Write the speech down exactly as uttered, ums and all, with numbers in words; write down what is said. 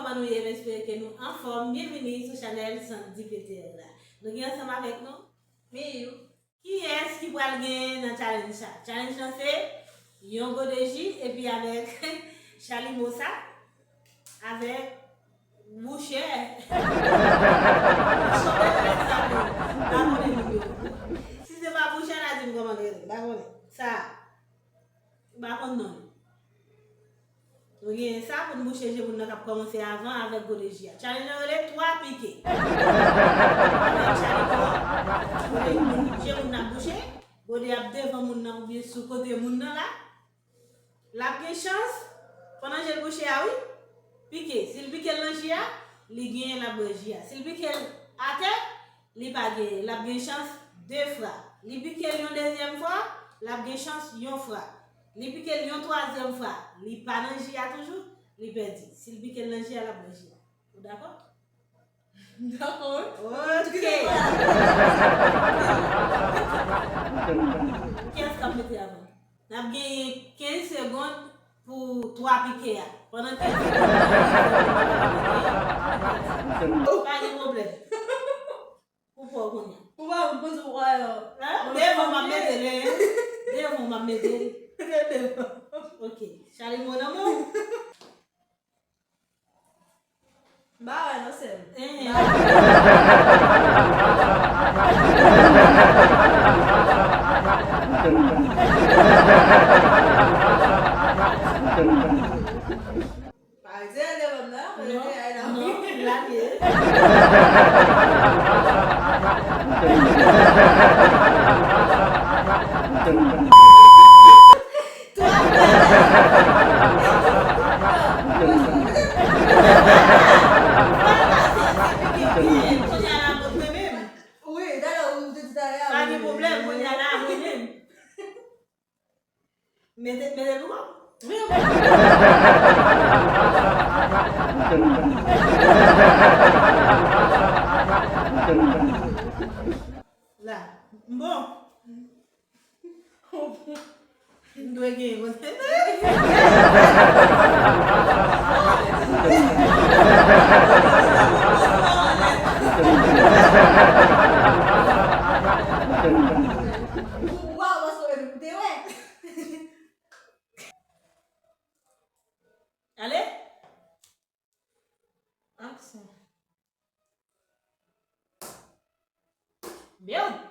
Kòman nou ye? M espere ke nou anfòm. Byenvini sou chanèl Sandy P T R la. Nou gen ansanm avèk nou Miyou. Kiyès ki pral genyen nan challenge sa? Challenge lan se yon gode ji epi avèk chalimo sa, avèk bouchè. Si se pa bouchè, n a di m kòman l rele. M pa konnen. Sa, m pa konn non l. Nou gen sa pou n bouche je moun nan k ap kòmanse avan avèk gode ji a. Challenge lan rele twa pike. Avèk challenge lan, gode moun, je moun nan ap bouche, gode ap devan moun nan oubyen sou kote moun nan la. L ap gen chans, pandan je l bouche a, wi, pike. Si l pike l nan ji a, li genyen, l ap bwè ji a. Si l pike l atè, li pa genyen, l ap gen chans de fra. Li pike l yon dezyèm fwa, l ap gen chans yon fra. Li pike l yon twazyèm fwa, li pa nan ji a toujou, li pèdi. Si l pike l nan ji a, l ap bwè ji a. Ou dakò? Dakò, wi. Ok. Kiyès k ap mete avan? N ap genyen kenz segonn pou twa pike a. Pandan kenz segonn, pa gen pwoblèm. Ou pè kounye a. Ou pa konn poze w wè yo. Hein? Devan m ap mete l, hein? Devan m ap mete l. Se devan. Ok. Chalimo nan men w. M pa wè non, sè m. Hein. Pa rete nan devan m nan, mwen rete ay nan. Non, non, lage. Twa frè. Kounye a la, mwen menm. Wi, talè ou te di talè a. Pa gen pwoblèm, kounye a la, mwen menm. Mete, mete l pou kò m. La. M bon. M dwe gen yon. Ou pa wè sou e nou te wè. Ale. Aksyon. Mèd.